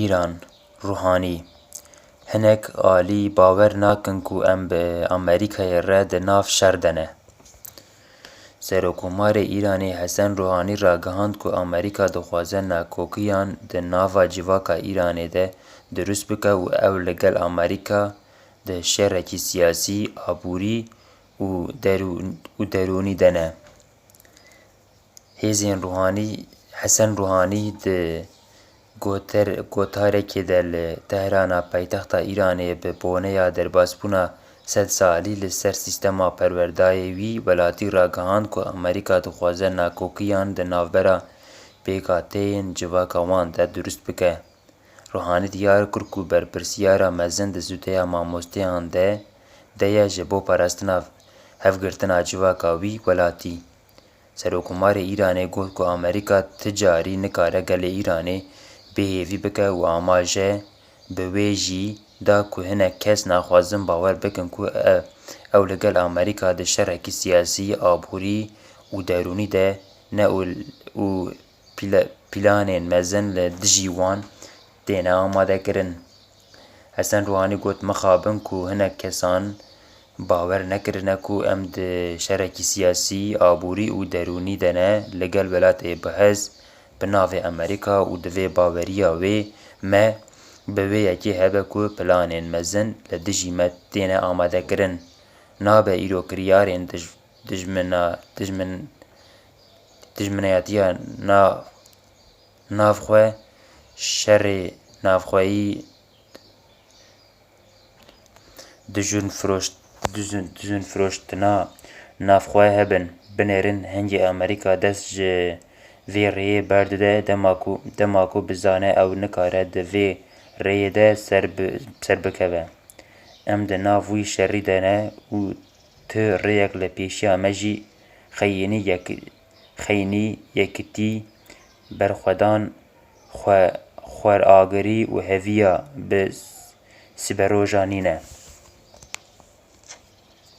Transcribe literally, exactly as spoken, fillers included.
Îran, Ruhanî, hinek alî bawer nakin ku em bi Amerîkayê re di nav şer de ne. Serokkomarê Îranê Hesen Ruhanî ragihand ku Amerîka dixwaze nakokiyan di nava civaka Îranê de dirust bike û ew li gel Amerîka di şerekî siyasî, aborî û derû-, û derûnî de ne. Hêzên Ruhanî, Hesen Ruhanî di goter-, gotarekê de li Tehrana paytexta Îranê bi boneya derbasbûna sed salî li ser sîstema perwerdayê wî welatî ragihand ku Amerîka dixwaze nakokiyan di navbera pêkhateyên civaka wan de dirust bike. Ruhanî diyar kir ku berpirsiyara mezin di sûdeya mamosteyan de, de ye ji bo parastina hevgirtina civaka wî welatî. Serokkomarê Îranê got ku Amerîka ti carî nikare gelê Îranê bêhêvî bike û amaje bi wê jî da ku hinek kes naxwazin bawer bikin ku ev, ew li gel Amerîka di şerekî siyasî, aborî û derûnî de ne û, û pîle-, pîlanên mezin li dijî wan têne amadekirin. Hesen Ruhanî got, mixabin ku hinek kesan bawer nekirine ku em di şerekî siyasî, aborî û derûnî de ne li gel welatê bihez bi navê Amerîka û divê baweriya wê me bi wê yekê hebe ku planên mezin li dijî me têne amadekirin. Nabe îro kiryarên dij-, dijmina-, dijmin-, dijminayetiya na-, navxwe, şerê navxweyî, dijûnfiroş-, dijûn-, dijûnfiroştina navxwe hebin, binêrin hingê Amerîka dest ji vê rêyê berdide, dema ku, dema ku bizane ew nikare di vê rêyê de ser bi-, ser bikeve. Em di nav wî şerî de ne û ti rêyek li pêşiya me jî xeyînî yek-, xeyînî, yekitî, berxwedan, xwe-, xweragirî û heviya bi siberoja nîne.